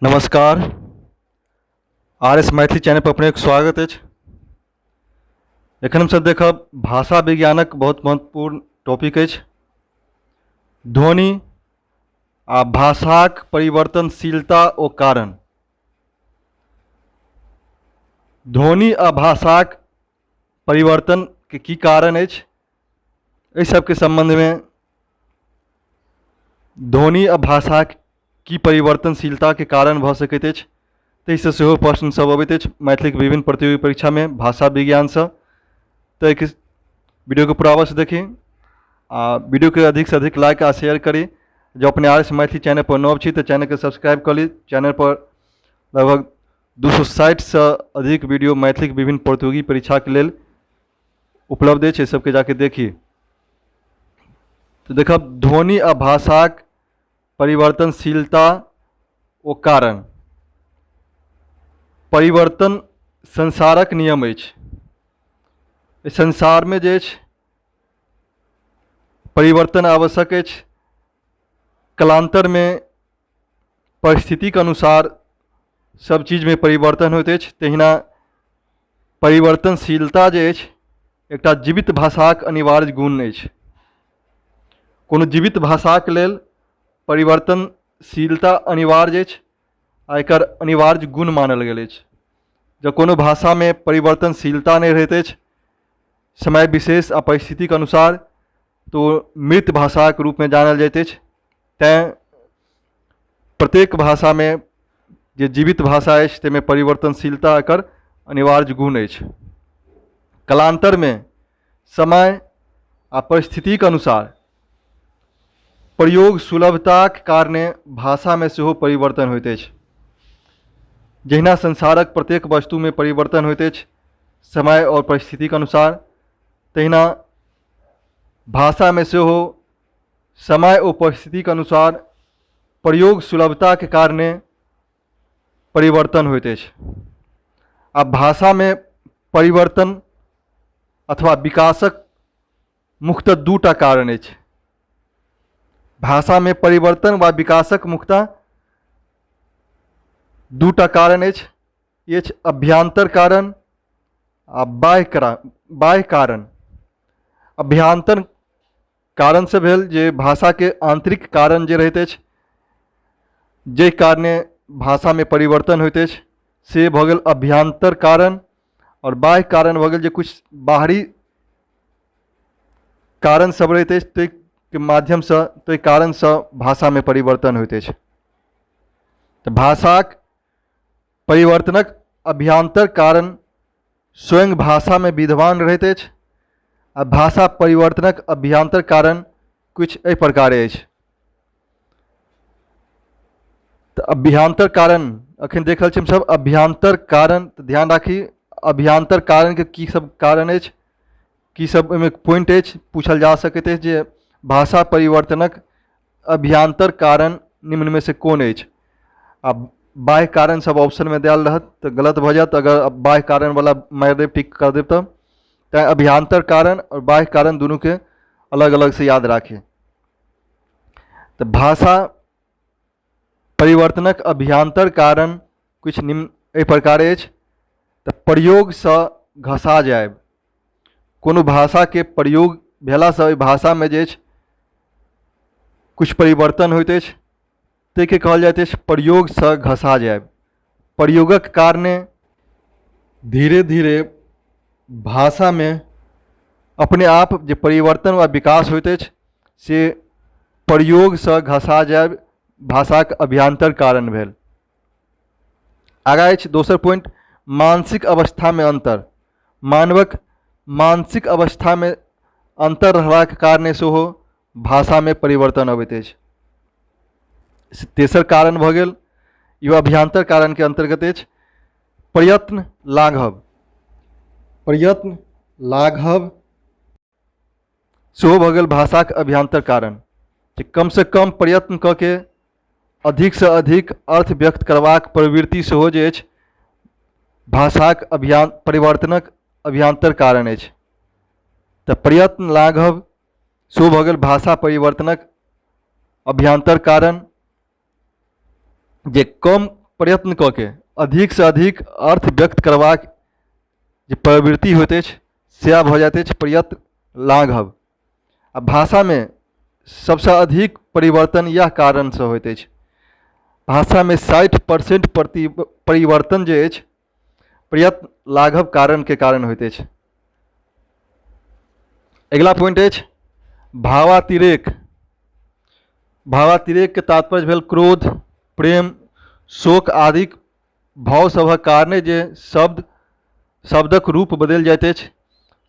नमस्कार, R S Maithili channel पर अपनेक स्वागत अछि। एखन हमसभ देखब भाषा विज्ञानक बहुत महत्वपूर्ण टॉपिक अछि ध्वनि आ भाषाक परिवर्तनशीलता ओ कारण। ध्वनि आ भाषाक परिवर्तनके की कारण अछि, एहि सबके सम्बन्धमे ध्वनि आ भाषाक की परिवर्तनशीलताके कारण भऽ सकैत अछि, ताहिसँ सेहो प्रश्न सब अबैत अछि मैथिलीके विभिन्न प्रतियोगी परीक्षामे भाषा विज्ञानसँ। तऽ एहिके वीडियोके पूरा अवश्य देखी आ वीडियोके अधिकसँ अधिक लाइक आ शेयर करी। जँ अपने आर एस मैथिली चैनलपर नव छी तऽ चैनलके सब्सक्राइब कऽ ली। चैनलपर लगभग 260सँ अधिक वीडियो मैथिलीके विभिन्न प्रतियोगी परीक्षाके लेल उपलब्ध अछि, एहि सबके जाके देखी। तऽ देखब ध्वनि आ भाषाक परिवर्तनशीलता ओ कारण। परिवर्तन संसारक नियम अछि। एहि संसारमे जे अछि परिवर्तन आवश्यक अछि। कालान्तरमे परिस्थितिके अनुसार सब चीजमे परिवर्तन होइत अछि, तहिना परिवर्तनशीलता जे अछि एकटा जीवित भाषाक अनिवार्य गुण अछि। कोनो जीवित भाषाक लेल परिवर्तनशीलता अनिवार्य अछि आ एकर अनिवार्य गुण मानल गेल अछि। जँ कोनो भाषामे परिवर्तनशीलता नहि रहैत अछि समय विशेष आ परिस्थितिके अनुसार, तऽ ओ मृत भाषाक रूपमे जानल जाइत अछि। तैँ प्रत्येक भाषामे जे जीवित भाषा अछि ताहिमे परिवर्तनशीलता एकर अनिवार्य गुण अछि। कालान्तरमे समय आ परिस्थितिके अनुसार प्रयोग सुलभताक कारणे भाषामे सेहो परिवर्तन होइत अछि। जहिना संसारक प्रत्येक वस्तुमे परिवर्तन होइत अछि समय आओर परिस्थितिके अनुसार, तहिना भाषामे सेहो समय ओ परिस्थितिके अनुसार प्रयोग सुलभताके कारणे परिवर्तन होइत अछि। आ भाषामे परिवर्तन अथवा विकासक मुख्यतः दूटा कारण अछि। भाषामे परिवर्तन वा विकासक मुख्यतः दूटा कारण अछि। ई अछि अभ्यन्तर कारण आ बाह्य कारण। अभ्यन्तर कारणसँ भेल जे भाषाके आन्तरिक कारण जे रहैत अछि, जाहि कारणे भाषामे परिवर्तन होइत अछि, से भऽ गेल अभ्यन्तर कारण। आओर बाह्य कारण भऽ गेल जे किछु बाहरी कारण सब रहैत अछि ताहिके माध्यमसँ, ताहि कारणसँ भाषामे परिवर्तन होइत अछि। तऽ भाषाक परिवर्तनक अभ्यन्तर कारण स्वयं भाषामे विद्यमान रहैत अछि आ भाषा परिवर्तनक अभ्यन्तर कारण किछु एहि प्रकारे अछि। तऽ अभ्यन्तर कारण अखन देख रहल छी हमसभ अभ्यन्तर कारण, तऽ ध्यान राखी अभ्यन्तर कारणके की सब कारण अछि, की सब ओहिमे पॉइंट अछि। पूछल जा सकैत अछि जे भाषा परिवर्तनक अभ्यन्तर कारण निम्नमे से कोन अछि। आ बाह्य कारण सब ऑप्शनमे देल रहत तऽ गलत भऽ जायत, अगर बाह्य कारणवला मारि देब, टिक कऽ देब तऽ। तैँ अभ्यन्तर कारण आओर बाह्य कारण दुनूके अलग अलगसँ याद राखी। तऽ भाषा परिवर्तनक अभ्यन्तर कारण किछु निम्न एहि प्रकारे अछि। तऽ प्रयोगसँ घसा जायब, कोनो भाषाके प्रयोग भेलासँ ओहि भाषामे जे अछि किछु परिवर्तन होइत अछि, ताहिके कहल जाइत अछि प्रयोगसँ घसा जायब। प्रयोगक कारणे धीरे धीरे भाषामे अपने आप जे परिवर्तन वा विकास होइत अछि से प्रयोगसँ घसा जायब भाषाक अभ्यन्तर कारण भेल। आगाँ अछि दोसर पॉइंट, मानसिक अवस्थामे अन्तर। मानवक मानसिक अवस्थामे अन्तर रहबाक कारणे सेहो भाषामे परिवर्तन अबैत अछि। तेसर कारण भऽ गेल, इहो अभ्यन्तर कारणके अन्तर्गत अछि, प्रयत्न लाघव। प्रयत्न लाघव सेहो भऽ गेल भाषाक अभ्यन्तर कारण, जे कमसँ कम प्रयत्न कऽ के अधिकसँ अधिक अर्थ व्यक्त करबाक प्रवृत्ति सेहो जे अछि भाषाक अभियान परिवर्तनक अभ्यन्तर कारण अछि। तऽ प्रयत्न लाघव सेहो भऽ गेल भाषा परिवर्तनक अभ्यन्तर कारण, जे कम प्रयत्न कऽ के अधिकसँ अधिक अर्थ व्यक्त करबाक जे प्रवृत्ति होइत अछि सएह भऽ जाइत अछि प्रयत्न लाघव। आ भाषामे सभसँ अधिक परिवर्तन इएह कारणसँ होइत अछि। भाषामे 60% प्रति परिवर्तन जे अछि प्रयत्न लाघव कारणके कारण होइत अछि। अगिला पॉइंट अछि भावातिरेक। भावातिरेकके तात्पर्य भेल क्रोध, प्रेम, शोक आदिक भाव सभक कारणे जे शब्द शब्दक रूप बदलि जाइत अछि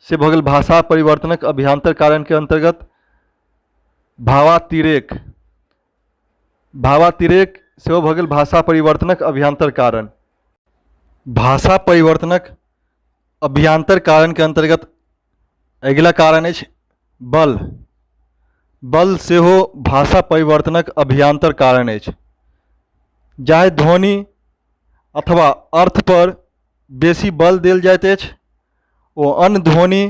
से भऽ गेल भाषा परिवर्तनक अभ्यन्तर कारणके अन्तर्गत भावातिरेक। भावातिरेक सेहो भऽ गेल भाषा परिवर्तनक अभ्यन्तर कारण। भाषा परिवर्तनक अभ्यन्तर कारणके अन्तर्गत अगिला कारण अछि बल। बल सेहो भाषा परिवर्तनक अभ्यन्तर कारण अछि। जाहि ध्वनि अथवा अर्थपर बेसी बल देल जाइत अछि ओ अन्य ध्वनि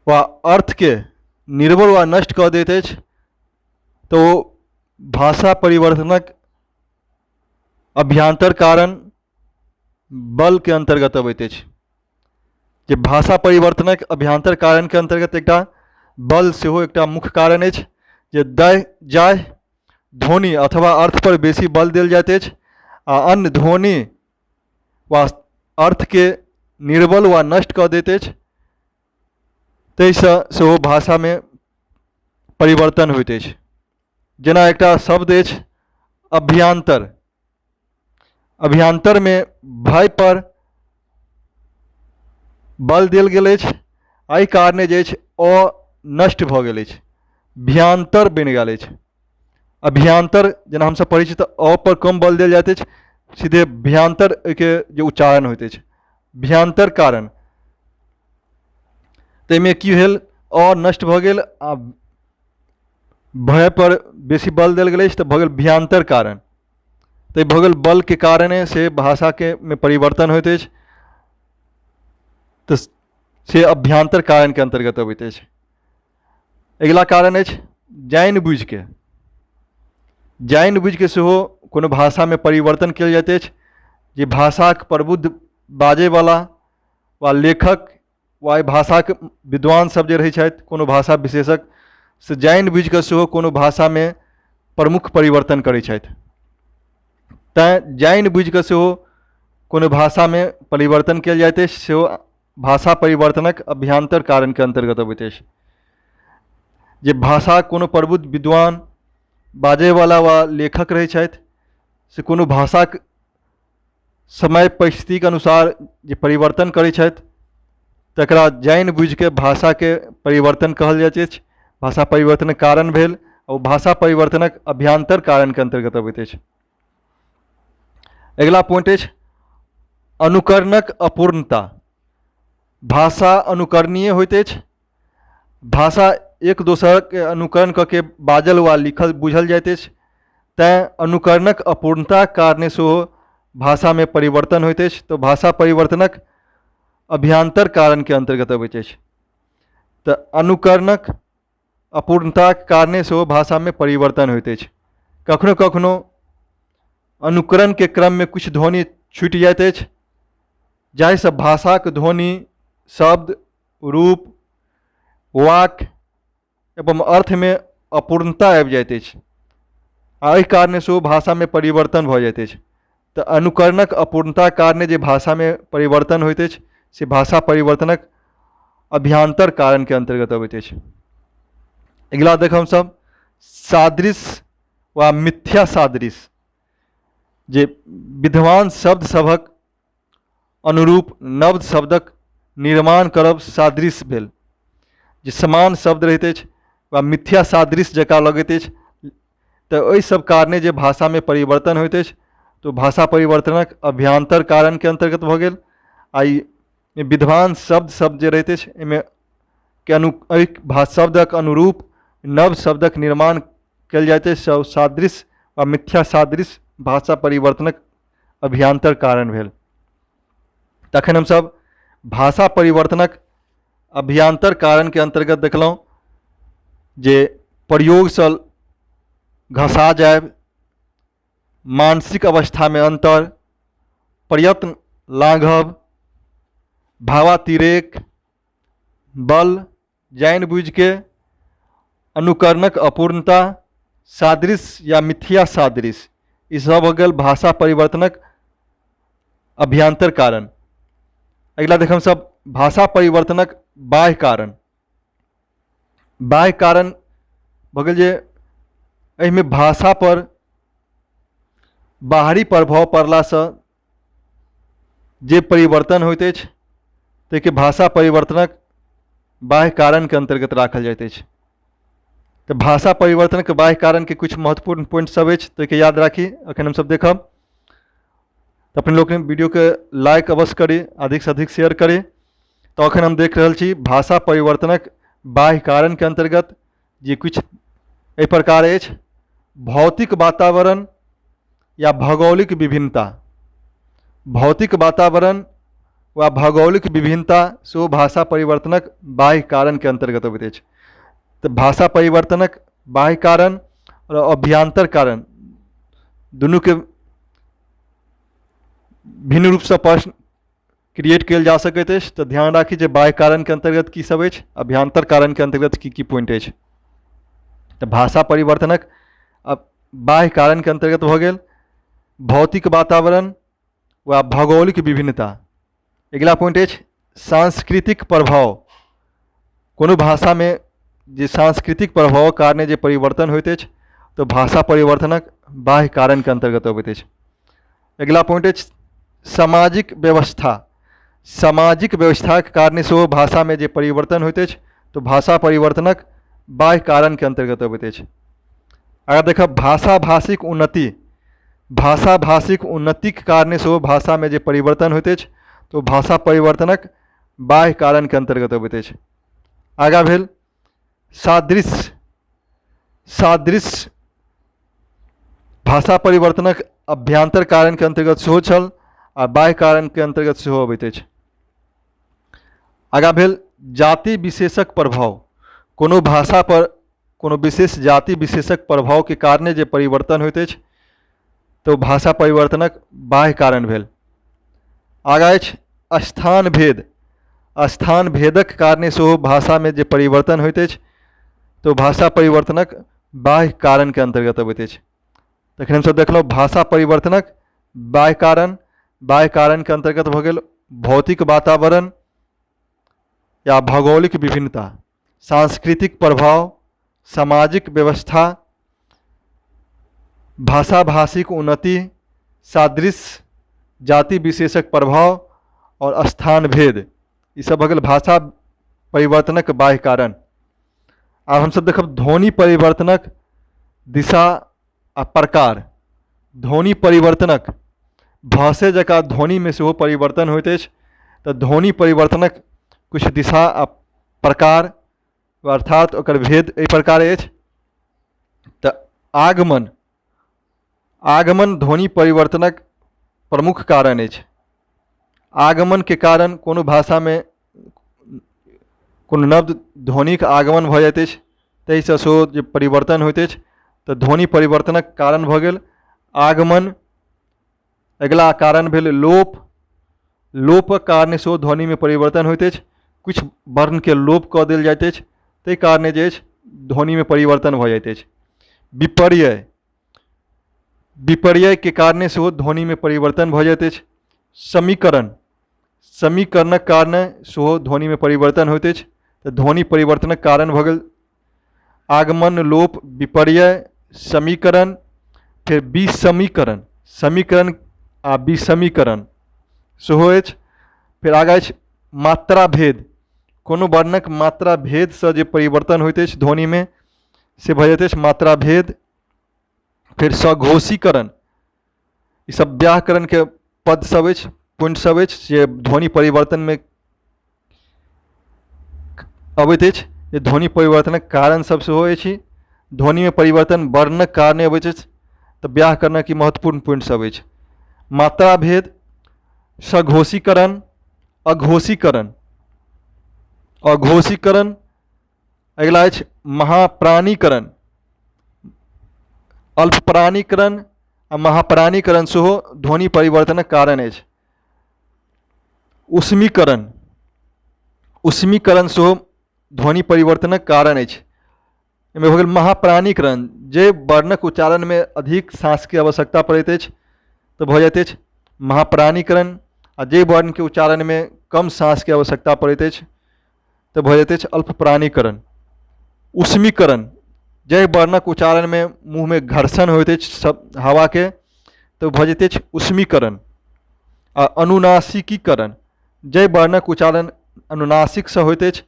वा अर्थके निर्बल वा नष्ट कऽ दैत अछि तऽ ओ भाषा परिवर्तनक अभ्यन्तर कारण बलके अन्तर्गत अबैत अछि। जे भाषा परिवर्तनक अभ्यन्तर कारणके अन्तर्गत एकटा बल सेहो एकटा मुख्य कारण अछि जे दै जाहि ध्वनि अथवा अर्थपर बेसी बल देल जाइत अछि आ अन्य ध्वनि वा अर्थके निर्बल वा नष्ट कऽ दैत अछि ताहिसँ सेहो भाषामे परिवर्तन होइत अछि। जेना एकटा शब्द अछि अभ्यन्तर। अभ्यन्तरमे भयपर बल देल गेल अछि एहि कारणे जे अछि अ नष्ट भऽ गेल अछि भ्यन्तर बनि गेल अछि। अभ्यन्तर जेना हमसभ पढ़ै छी तऽ अ पर कम बल देल जाइत अछि सीधे भ्यन्तर एहिके जे उच्चारण होइत अछि भ्यन्तर कारण। ताहिमे की भेल अ नष्ट भऽ गेल आ भयपर बेसी बल देल गेल अछि तऽ भऽ गेल भ्यन्तर कारण। तऽ भऽ गेल बलके कारणे से भाषाके मे परिवर्तन होइत अछि तऽ से अभ्यन्तर कारणके अन्तर्गत अबैत अछि। अगिला कारण अछि जानि बुझिके। जानि बुझिके सेहो कोनो भाषामे परिवर्तन कयल जाइत अछि जे भाषाक प्रबुद्ध बाजयवला वा लेखक वा एहि भाषाके विद्वान सब जे रहै छथि कोनो भाषा विशेषज्ञ से जानि बुझिकऽ सेहो कोनो भाषामे प्रमुख परिवर्तन करै छथि। तैँ जानि बुझिकऽ सेहो कोनो भाषामे परिवर्तन कयल जाइत अछि सेहो भाषा परिवर्तनक अभ्यन्तर कारणके अन्तर्गत अबैत अछि। जे भाषा कोनो प्रबुद्ध विद्वान बाजयवला वा लेखक रहै छथि से कोनो भाषाक समय परिस्थितिके अनुसार जे परिवर्तन करै छथि तकरा जानि बुझिके भाषाके परिवर्तन कहल जाइत अछि। भाषा परिवर्तनक कारण भेल ओ भाषा परिवर्तनक अभ्यन्तर कारणके अन्तर्गत अबैत अछि। अगिला पॉइंट अछि अनुकरणक अपूर्णता। भाषा अनुकरणीय होइत अछि। भाषा एक दोसरके अनुकरण कऽ के बाजल वा लिखल बुझल जाइत अछि तैँ अनुकरणक अपूर्णताक कारणे सेहो भाषामे परिवर्तन होइत अछि तऽ भाषा परिवर्तनक अभ्यन्तर कारणके अन्तर्गत अबैत अछि। तऽ अनुकरणक अपूर्णताक कारणे सेहो भाषामे परिवर्तन होइत अछि। कखनो कखनो अनुकरणके क्रममे किछु ध्वनि छुटि जाइत अछि जाहिसँ भाषाक ध्वनि शब्द रूप वाक्य एवं अर्थमे अपूर्णता आबि जाइत अछि आ एहि कारणे सेहो भाषामे परिवर्तन भऽ जाइत अछि। तऽ अनुकरणक अपूर्णताक कारणे जे भाषामे परिवर्तन होइत अछि से भाषा परिवर्तनक अभ्यन्तर कारणके अन्तर्गत अबैत अछि। अगिला देखब हमसभ सादृश्य वा मिथ्या सादृश्य जे विद्यमान शब्द सभक अनुरूप नव शब्दक निर्माण करब सादृश्य भेल। जे समान शब्द रहैत अछि वा मिथ्या सादृश्य जकाँ लगैत अछि तऽ ओहि सब कारणे जे भाषामे परिवर्तन होइत अछि तऽ भाषा परिवर्तनक अभ्यन्तर कारणके अन्तर्गत भऽ गेल आ ई विद्वान शब्द सब जे रहैत अछि एहिमे के अनु एहि शब्दक अनुरूप नव शब्दक निर्माण कयल जाइत अछि सादृश्य वा मिथ्या सादृश्य भाषा परिवर्तनक अभ्यन्तर कारण भेल। तखन हमसभ भाषा परिवर्तनक अभ्यन्तर कारणके अन्तर्गत देखलहुँ जे प्रयोगसँ घसा जायब, मानसिक अवस्थामे अन्तर, प्रयत्न लाघव, भावातिरेक, बल, जानि बुझिके, अनुकरणक अपूर्णता, सादृश्य या मिथ्या सादृश्य, ई सब भऽ गेल भाषा परिवर्तनक अभ्यंतर कारण। अगिला देखब सब भाषा परिवर्तनक बाह्य कारण। बाह्य कारण भऽ गेल जे एहिमे भाषा पर बाहरी प्रभाव पड़लासँ जे परिवर्तन होइत अछि ताहिके भाषा परिवर्तनक बाह्य कारणके अन्तर्गत राखल जाइत अछि। तऽ भाषा परिवर्तनके बाह्य कारणके किछु महत्वपूर्ण पॉइंट सब अछि ताहिके याद राखी। एखन हमसब देखब। तऽ अपने लोकनि वीडियोके लाइक अवश्य करी, अधिकसँ अधिक शेयर करी। तऽ एखन हम देख रहल छी भाषा परिवर्तनक बाह्य कारणके अन्तर्गत जे किछु एहि प्रकार अछि। भौतिक वातावरण या भौगोलिक विभिन्नता, भौतिक वातावरण वा भौगोलिक विभिन्नता सेहो भाषा परिवर्तनक बाह्य कारणके अन्तर्गत अबैत अछि। तऽ भाषा परिवर्तनक बाह्य कारण आओर अभ्यन्तर कारण दुनूके भिन्न रूपसँ प्रश्न क्रिएट कयल जा सकैत अछि। तऽ ध्यान राखी जे बाह्य कारणके अन्तर्गत की सब अछि, अभ्यन्तर कारणके अन्तर्गत की की पॉइंट अछि। तऽ भाषा परिवर्तनक बाह्य कारणके अन्तर्गत भऽ गेल भौतिक वातावरण वा भौगोलिक विभिन्नता। अगिला पॉइंट अछि सांस्कृतिक प्रभाव। कोनो भाषामे जे सांस्कृतिक प्रभावक कारणे जे परिवर्तन होइत अछि तऽ भाषा परिवर्तनक बाह्य कारणके अन्तर्गत अबैत अछि। अगिला पॉइंट अछि सामाजिक व्यवस्था। सामाजिक व्यवस्थाके कारणे सेहो भाषामे जे परिवर्तन होइत अछि तऽ भाषा परिवर्तनक बाह्य कारणके अन्तर्गत अबैत अछि। आगाँ देखब भाषा भाषिक उन्नति। भाषा भाषिक उन्नतिके कारणे सेहो भाषामे जे परिवर्तन होइत अछि तऽ ओ भाषा परिवर्तनक बाह्य कारणके अन्तर्गत अबैत अछि। आगाँ भेल सादृश्य। सादृश्य भाषा परिवर्तनक अभ्यन्तर कारणके अन्तर्गत सेहो छल आ बाह्य कारणके अन्तर्गत सेहो अबैत अछि। आगाँ भेल जाति विशेषक प्रभाव। कोनो भाषा पर कोनो विशेष जाति विशेषक प्रभावके कारणे जे परिवर्तन होइत अछि तऽ ओ भाषा परिवर्तनक बाह्य कारण भेल। आगाँ अछि स्थान भेद। स्थान भेदक कारणे सेहो भाषामे जे परिवर्तन होइत अछि तऽ ओ भाषा परिवर्तनक बाह्य कारणके अन्तर्गत अबैत अछि। तखन हमसभ देखलहुँ भाषा परिवर्तनक बाह्य कारण। बाह्य कारणके अन्तर्गत भऽ गेल भौतिक वातावरण या भौगोलिक विभिन्नता, सांस्कृतिक प्रभाव, सामाजिक व्यवस्था, भाषा भाषिक उन्नति, सादृश्य, जाति विशेषक प्रभाव आओर स्थान भेद, ई सब भऽ गेल भाषा परिवर्तनक बाह्य कारण। आब हमसब देखब ध्वनि परिवर्तनक दिशा आ प्रकार। ध्वनि परिवर्तनक भाषे जकाँ ध्वनिमे सेहो परिवर्तन होइत अछि। तऽ ध्वनि परिवर्तनक किछु दिशा आ प्रकार अर्थात ओकर भेद एहि प्रकार अछि। तऽ आगमन, आगमन ध्वनि परिवर्तनक प्रमुख कारण अछि। आगमनके कारण कोनो भाषामे कोनो नव ध्वनिके आगमन भऽ जाइत अछि, ताहिसँ सेहो जे परिवर्तन होइत अछि। तऽ ध्वनि परिवर्तनक कारण भऽ गेल आगमन। अगिला कारण भेल लोप। लोपक कारणे सेहो ध्वनिमे परिवर्तन होइत अछि। किछु वर्णके लोप कऽ देल जाइत अछि, ताहि कारणे जे अछि ध्वनिमे परिवर्तन भऽ जाइत अछि। विपर्यय, विपर्ययके कारणे सेहो ध्वनिमे परिवर्तन भऽ जाइत अछि। समीकरण, समीकरणक कारणे सेहो ध्वनिमे परिवर्तन होइत अछि। तऽ ध्वनि परिवर्तनक कारण भऽ गेल आगमन, लोप, विपर्यय, समीकरण, फेर विसमीकरण, समीकरण आ विसमीकरण सेहो अछि। फेर आगाँ अछि मात्रा भेद। कोनो वर्णक मात्रा भेदसँ जे परिवर्तन होइत अछि ध्वनिमे से भऽ जाइत अछि मात्रा भेद। फेर सघोषीकरण, ई सब व्याकरणके पद सब अछि, पॉइंट सब अछि जे ध्वनि परिवर्तनमे अबैत अछि। जे ध्वनि परिवर्तनक कारण सब सेहो अछि। ध्वनिमे परिवर्तन वर्णक कारणे अबैत अछि। तऽ व्याकरणक ई महत्वपूर्ण पॉइंट सब अछि। मात्रा भेद, सघोषीकरण, अघोषीकरण, अघोषीकरण। अगिला अछि महाप्राणीकरण, अल्पप्राणीकरण आ महाप्राणीकरण सेहो ध्वनि परिवर्तनक कारण अछि। उष्मीकरण, उष्मीकरण सेहो ध्वनि परिवर्तनक कारण अछि। एहिमे भऽ गेल महाप्राणीकरण, जे वर्णक उच्चारणमे अधिक साँसके आवश्यकता पड़ैत अछि तऽ भऽ जाइत अछि महाप्राणीकरण, आ जे वर्णके उच्चारणमे कम साँसके आवश्यकता पड़ैत अछि तऽ भऽ जाइत अछि अल्पप्राणीकरण। उष्मीकरण, जाहि वर्णक उच्चारणमे मुँहमे घर्षण होइत अछि सब हवाके तऽ भऽ जाइत अछि उष्मीकरण। आ अनुनासिकीकरण, जाहि वर्णक उच्चारण अनुनासिकसँ होइत अछि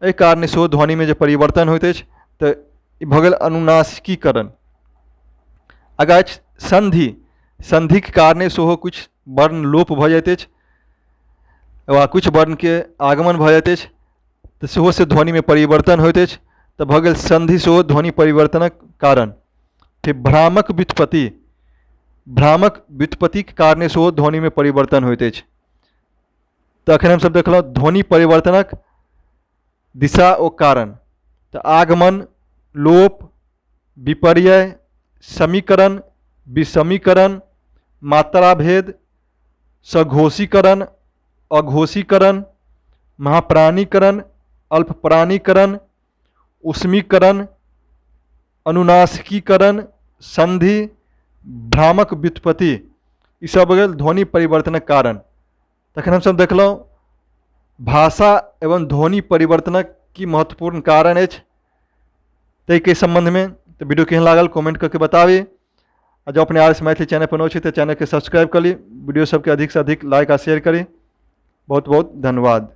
एहि कारणे सेहो ध्वनिमे जे परिवर्तन होइत अछि तऽ ई भऽ गेल अनुनासिकीकरण। आगाँ अछि सन्धि, सन्धिक कारणे सेहो किछु वर्ण लोप भऽ जाइत अछि वा किछु वर्णके आगमन भऽ जाइत अछि तऽ सेहो से ध्वनिमे परिवर्तन होइत अछि तऽ भऽ गेल सन्धि सेहो ध्वनि परिवर्तनक कारण। फेर भ्रामक व्युत्पत्ति, भ्रामक व्युत्पत्तिक कारणे सेहो ध्वनिमे परिवर्तन होइत अछि। तऽ एखन हमसभ देखलहुँ ध्वनि परिवर्तनक दिशा ओ कारण। तऽ आगमन, लोप, विपर्यय, समीकरण, विषमीकरण, मात्राभेद, सघोषीकरण, अघोषीकरण, महाप्राणीकरण, अल्पप्राणीकरण, उष्मीकरण, अनुनासिकीकरण, सन्धि, भ्रामक व्युत्पत्ति, ईसभ भेल ध्वनि परिवर्तनक कारण। तखन हमसभ देखलहुँ भाषा एवं ध्वनि परिवर्तनक की महत्वपूर्ण कारण अछि ताहिके सम्बन्धमे। तऽ वीडियो केहन लागल कमेंट कऽ के बताबी, आ जँ अपने आर एस मैथिली चैनल पर नव छी तऽ चैनलके सब्सक्राइब कऽ ली, वीडियो सबके अधिकसँ अधिक लाइक आ शेयर करी। बहुत बहुत धन्यवाद।